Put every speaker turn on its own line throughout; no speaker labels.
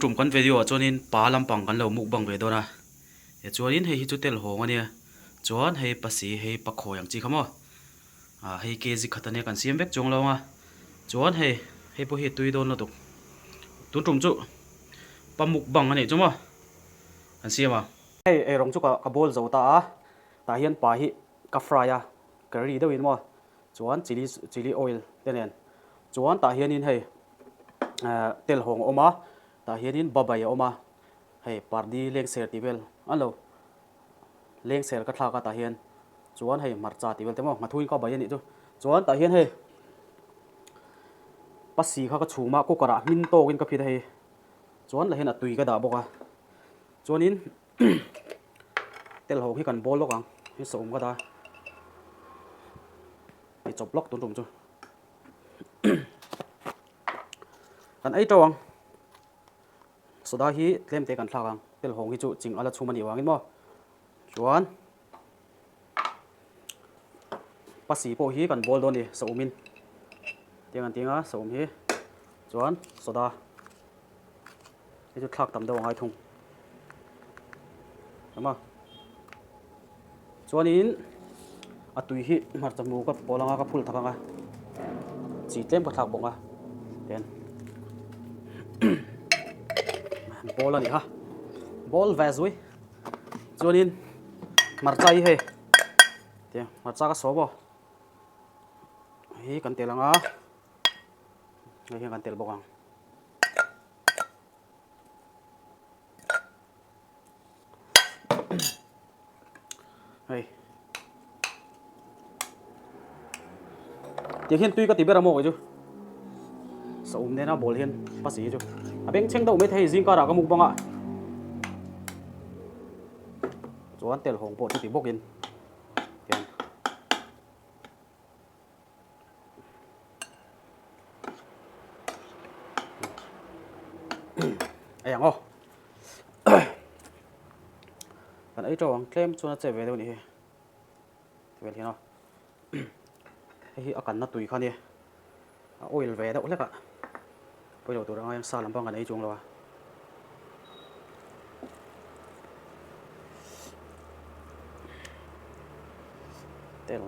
tum kan video ah chuanin pa lampang kan lo mukbang ve dawn a tichuanin hei hi chu tel hawng a nia chuan hei pasi hei pakhawi ang chi kha maw ah hei kg khat ania kan siam vek chuang lo ang a chuan hei hei pawh hi a tui dawn lutuk tun tum chu pa mukbang a nih chu maw kan siam a. Hei eirawng chu ka bawl zo ta a tah hian pa hi ka fry a curry deuhin maw chuan chilli chilli oil te nen chuan tah hianin hei eh telhawng a awm a tah hianin babai a awm a hei pardi lengser tih vel an lo lengser ka thlak a tah hian chuan hei hmarcha tih vel te maw nghathuin ka bai a nih chu chuan tah hian hei pasi kha ka chhum a cooker ah hmin tawkin ka phit a hei chuan lah hian a tui ka dah bawk a chuanin. Tel ho hi kan bawl lawk ang hei sawm ka da hei chawp lawk tun tum chu kan ei teuh ang soda hi tlem te kan thlak ang tel hawng hi chu ching ala chhum a nih vangin maw chuan pasi pawh hi kan bawl dawn a ni sawmin tiang an tinga sawm hi chuan soda. Hei chu thlak tam deuh a ngai thung. Awm a. Chuanin a tui hi hmarcha hmu ka pawl anga ka phul thak anga chi tlem ka thlak bawk a ten bawl a ni kha bawl ve zui chuanin hmarcha hi hei tiang hmarcha ka sawm aw hei kan tel anga hei hian kan tel bawk ang. Hei. Tiang hian tui ka ti ber a maw kei chu. Saum nena bawl hian pasi hi chu. A beng chheng deuh mai thei zing karah ka mukbang a. Chuan tel hawng pawh chu ti bawkin. Tiang. Ei ang aw kan ei teuh ang tlem chuan a che ve deuh a nih hi ti vel hian aw hei hi a kanna tui kha a nia a oil ve deuh hlek a pawilo tur anga sa lampang kan ei chuang lo a. Tel.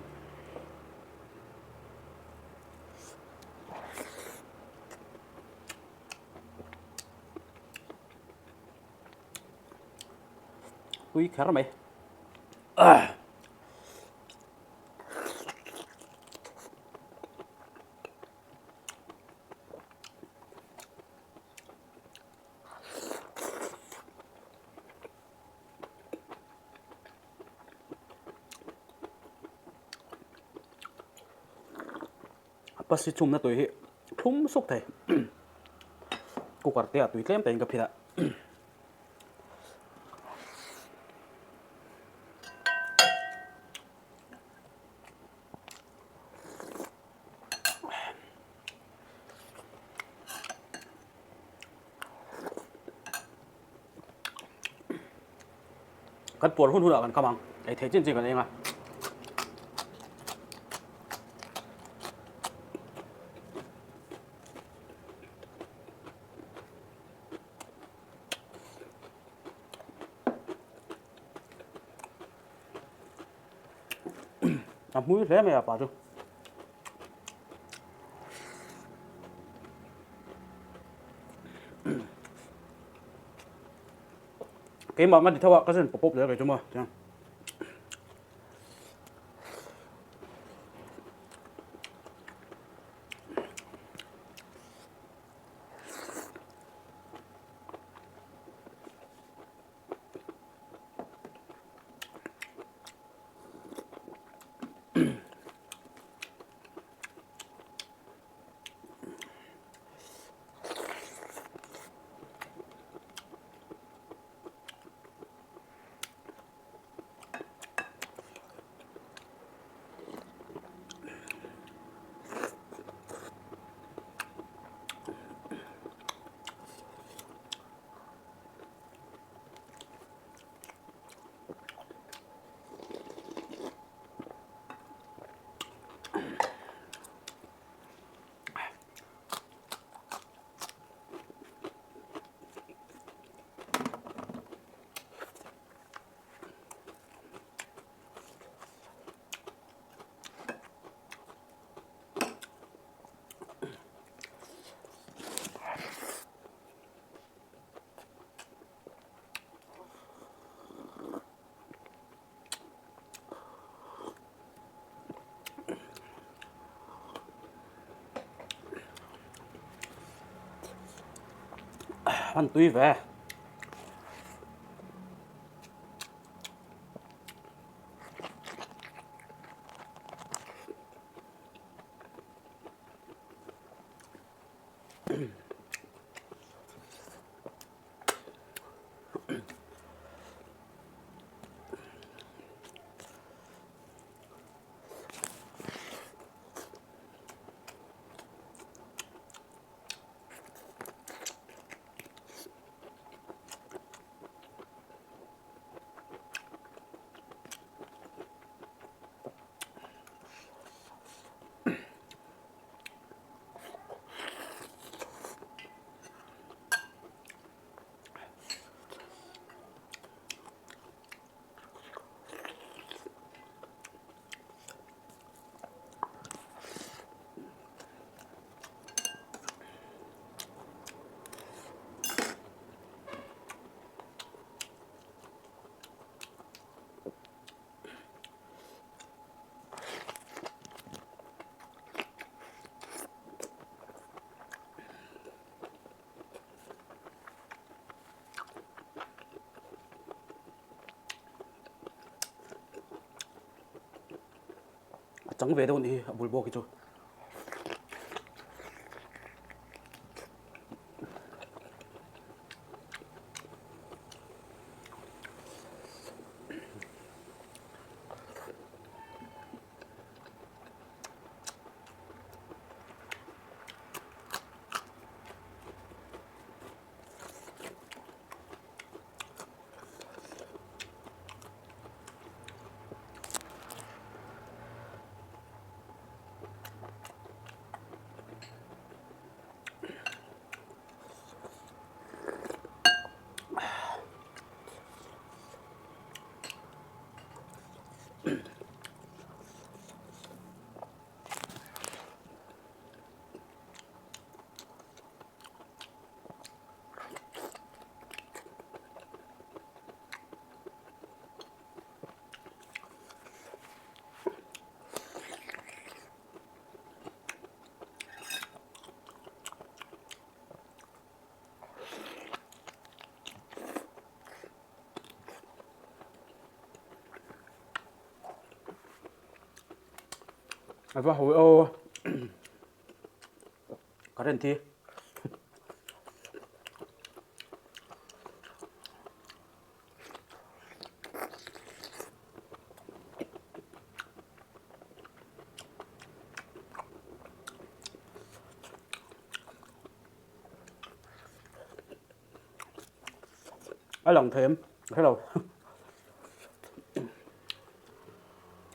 Tui kher mai. A pasi chhumna tui hi thlum suk thei cooker te ah tui tlem te in ka phit a. Kan puar hun hunah kan kham ang, ei theih chin chin kan eng a. A hmui hle mai a pa chu. Keimah nga ti tho a ka zen pawp pawp zel kei chu maw tiang. Hman tui ve. A chang ve deuh a nih hi a bul bawk hi chu. A va hawi aw current hi a lang thei em ka hrelo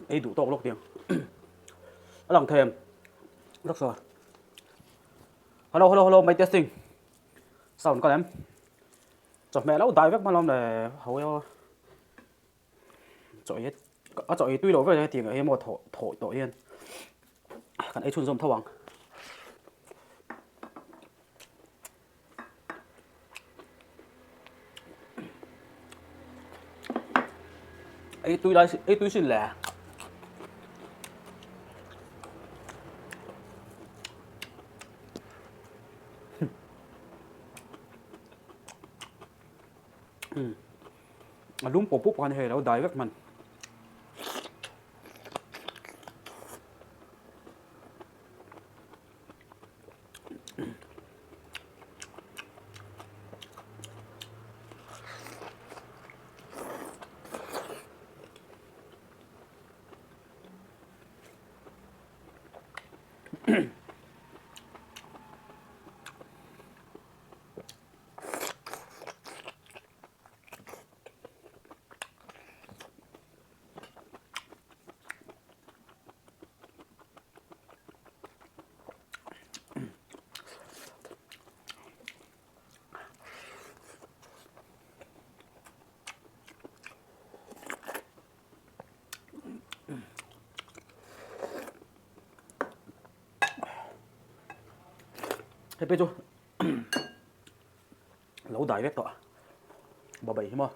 ei duh tawk lawk tiang a lang thei em taksa hello hello hello my testing sound ka lem chawhmeh lo dai vek hman lawm le ho eo chaw ei a chaw ei tui loh vel hetiang ah hian maw thawh thawh tawh hian kan ei chhunzawm tho ang. Ei tui lai ei tui sin le. A lum pawp pawp khan hei lo dai vek hman. Hei pawh chu lo dai vek tawh babai hi maw.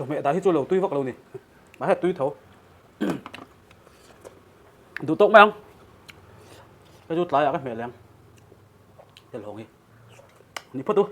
Chawhmeh dah hi chu lo tui vak lo ni. Mahse tui tho. Duh tawk mai ang. Hei chu tlaiah ka hmeh leh ang. Telhawng hi. Ni phawt u.